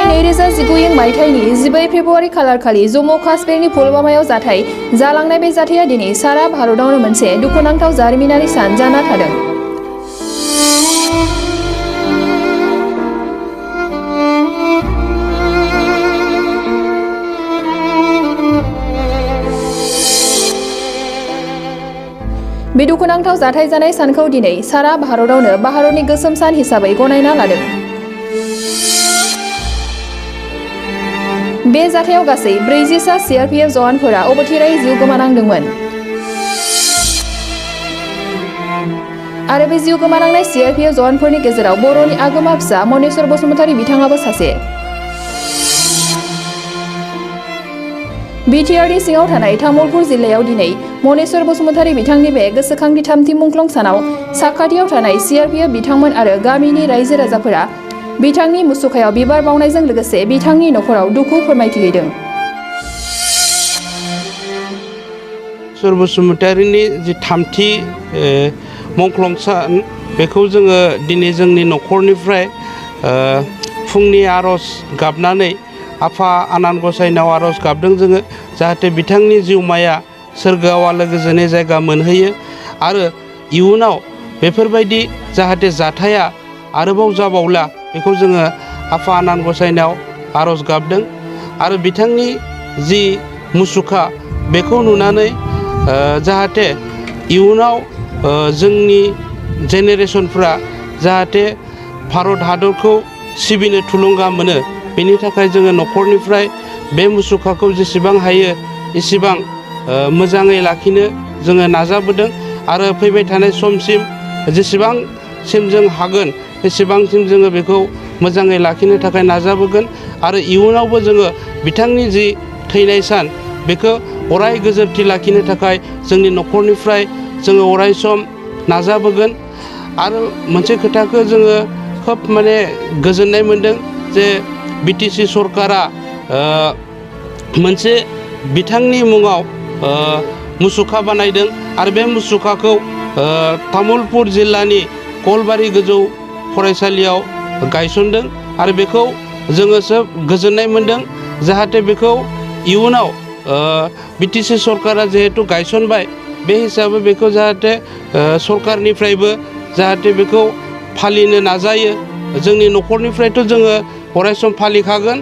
2019 मायथाइनि 12 फेब्रुआरि खालारखालि जम्मु काश्मीरनि पुलवामायाव जाथाय जालांनाय बे जाथाया दिनै सारा भारतावनो मोनसे दुखुनांथाव जारिमिनारि सान जाना थादों। बे दुखुनांथाव जाथाय जानाय सानखौ दिनै सारा भारतावनो भारतनि गोसोम सान हिसाबै गनायना लादों। बे जाथायाव गासै 40 सा CRPF जवानफोरा अबथिरायै जिउ गोमानांदोंमोन आरो बे जिउ गोमानांनाय CRPF जवानफोरनि गेजेराव बर'नि आगोमा फिसा मनेश्वर बसुमतारी बिथाङाबो सासे। बिटिआरनि सिङाव थानाय तामुलपुर जिल्लायाव दिनै मनेश्वर बसुमतारी बिथांनि बे गोसोखांथि थामथि मुंख्लं सानाव साखाथियाव थानाय CRPF बिथांमोन आरो गामिनि रायजो राजाफोरा बिथांनि मुसुखायाव बिबार बावनायजों लोगोसे बिथांनि नखराव दुखु फोरमायथिहैदों। मनेश्वर बसुमतारीनि जि थामथि मुंख्लं सान बेखौ जोङो दिनै जोंनि नखरनिफ्राय फुंनि आरज गाबनानै आफा आनान गसाइनाव आरज गाबदों जोङो जाहाथे बिथांनि जिउमाया सोरगोआव आलो गोजोनै जायगा मोनहैयो आरो इयुनाव बेफोरबायदि जाहाथे जाथाया आरोबाव जाबावला बेखौ जोङो आफा आनान गसाइनाव आरज गाबदों आरो बिथांनि जि मुसुखा बेखौ नुनानै जाहाथे इयुनाव जोंनि जेनेरेसनफ्रा जाहाथे भारत हादरखौ सिबिनो थुलुंगा मोनो बेनि थाखाय जोङो नखरनिफ्राय बे मुसुखाखौ जेसेबां हायो एसेबां मोजाङै लाखिनो जोङो नाजाबोदों आरो फैबाय थानाय समसिम जेसेबांसिम जों हागोन एसेबांसिम जोङो बेखौ मोजाङै लाखिनो थाखाय नाजाबोगोन आरो इयुनावबो जोङो बिथांनि जि थैनाय सान बेखौ अराय गोजोरथि लाखिनो थाखाय जोंनि नखरनिफ्राय जोङो अराय सम नाजाबोगोन आरो मोनसे खोथाखौ जोङो खोब माने गोजोननाय मोनदों जे बिटिसि सरकारा मोनसे बिथांनि मुङाव मुसुखा बानायदों आरो बे मुसुखाखौ तामुलपुर जिल्लानि कलबारि गोजौ फरायसालियाव गायसनदों आरो बेखौ जोङो सोब गोजोननाय मोनदों जाहाथे बेखौ इयुनाव बिटिसि सरकारा जिहेतु गायसनबाय बे हिसाबै बेखौ जाहाथे सरकारनिफ्रायबो जाहाथे बेखौ फालिनो नाजायो जोंनि नखरनिफ्रायथ' जोङो अरायसम फालिखागोन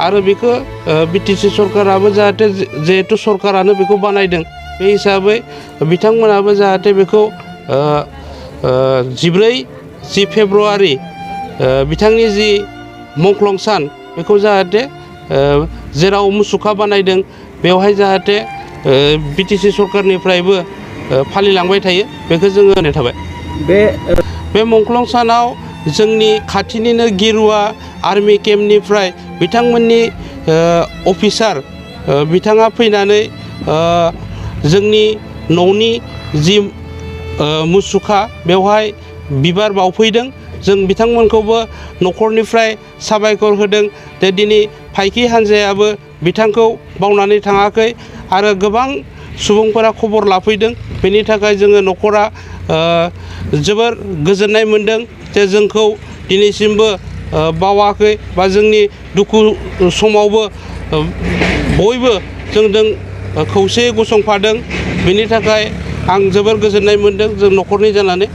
आरो बेखौ बिटिसि सरकाराबो जाहाथे जिहेतु सरकारानो बेखौ बानायदों बे हिसाबै बिथांमोनाबो जाहाथे बेखौ 14 फेब्रुआरि बिथांनि जि मुंख्लं सान बेखौ जाहाथे जेराव मुसुखा बानायदों बेवहाय जाहाथे बिटिसि सरकारनिफ्रायबो फालिलांबाय थायो बेखौ जोङो होनाय थाबाय। बे मुंख्लं सानाव जोंनि खाथिनिनो गिरुवा आर्मि केम्पनिफ्राय बिथांमोननि अफिसार बिथाङा फैनानै जोंनि न'नि जि मुसुखा बेवहाय बिबार बावफैदों जों बिथांमोनखौबो नखरनिफ्राय साबायखर होदों जे दिनै फायखि हान्जायाबो बिथांखौ बावनानै थाङाखै आरो गोबां सुबुंफोरा खबर लाफैदों बेनि थाखाय जोङो नखरा जोबोर गोजोननाय मोनदों जे जोंखौ दिनैसिमबो बावाखै बा जोंनि दुखु समावबो बयबो जोंजों खौसेयै गसंफादों बेनि थाखाय आं जोबोर गोजोननाय मोनदों जों नखरनि जानानै।